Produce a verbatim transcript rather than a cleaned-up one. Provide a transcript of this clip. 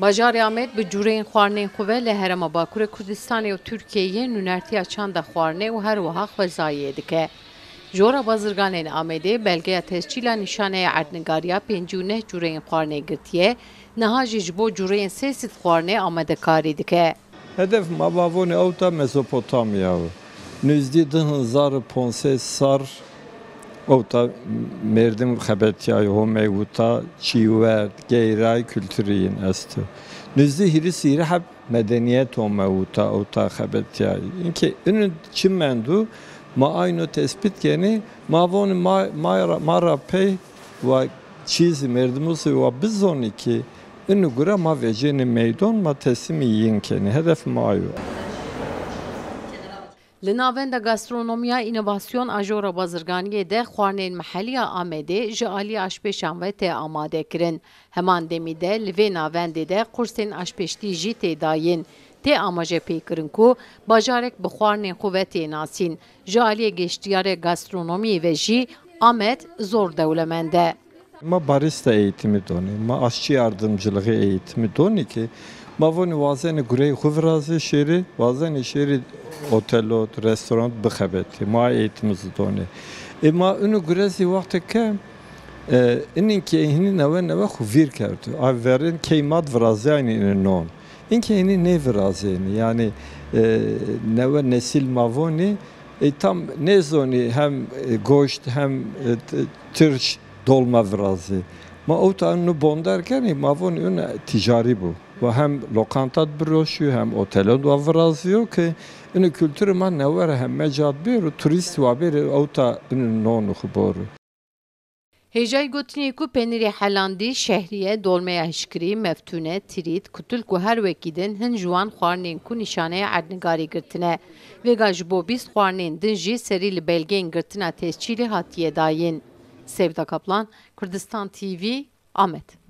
Bajarê Amed bi cûreyên xwarinên xwe ve li Herêma Bakurê Kurdistanê û Tirkiyeyê nûnertiya çanda xwarinê û her wiha xwezayiyê dike. Jora Bazirganên Amedê belgeya tescîla nîşaneya erdnigariya pêncî û neh cûreyên xwarinê girtiye, niha jî ji bo cûreyên sê sed xwarinê amadekarî dike. Hedef ma bavonê ewta Mezopotamya o. Nêzdî di hezar û ponc sed sar ewta merdim xebetiyay, homey wita, çî werd, geyray, kulturî yin esto. Nêzdî hîrî sîrî heb medeniyet home wita, ewta xebetiyay. Inkê inu çi mendu, ma ayno tespit kenî, ma vonî ma, ma, ra- ma ra pey wa çîzî, merdimusî wa bizonî ki, inu gure ma vecênî meydon, ma teslimî yin kenî. Hedef ma ayo. Li Navenda Gastronomiya Înovasyon a Jora Bazirganiyê de xwarinên miheliya Amedê ji alî aşpêşan ve tê amade kirin. Heman demî de li vê navendê de qursên aşpêştî jî tê dayîn. Tê amaje pê kirin ku bajarek bi xwarinên xwe ve tê nasîn. Ji aliyê geştiyarê gastronomiyê ve jî Amed zor dewlemend e. Ma barista eğitimi donî, ma aşçı yardımcılığı eğitimi donî ki ma vonî wazenî gureyê xwe virazê şêrî, wazenî şêrî otelo, restoran bixebetî. Ma eğitimi zî donî. E ma inu gure zî wextê ke, e, inin ki hînî newe newe xwe vîr kerdi. A verin key mat viraziyayni inin non. Inkê hînî nêvirazênî. Yani, e, newe nesil ma vonî, e, tam nêzonî hem, e, goşt hem, e, t- tirş dolma virazî. Ma ewta inu bonder kenî, ma vonî inu ticarî bû. Ve hem lokanta biroşî, hem otelon wa virazîyo ki inu kulturê ma newe re hem mecat bêro, turîst wa bêrê ewta inu non xwe boro. Hêjayî gotinê ku penîrê helandî, şehriye, dolmeya hişkirî, meftûne, tirît, kutulk û her wekî din hin ji wan xwarinên ku nîşaneya erdnigarî girtine. Vêga ji bo bîst xwarinên din jî serî li belgeyên girtina tescîlê hatiye dayîn. Sevda Kaplan, Kurdistan T V, Amed.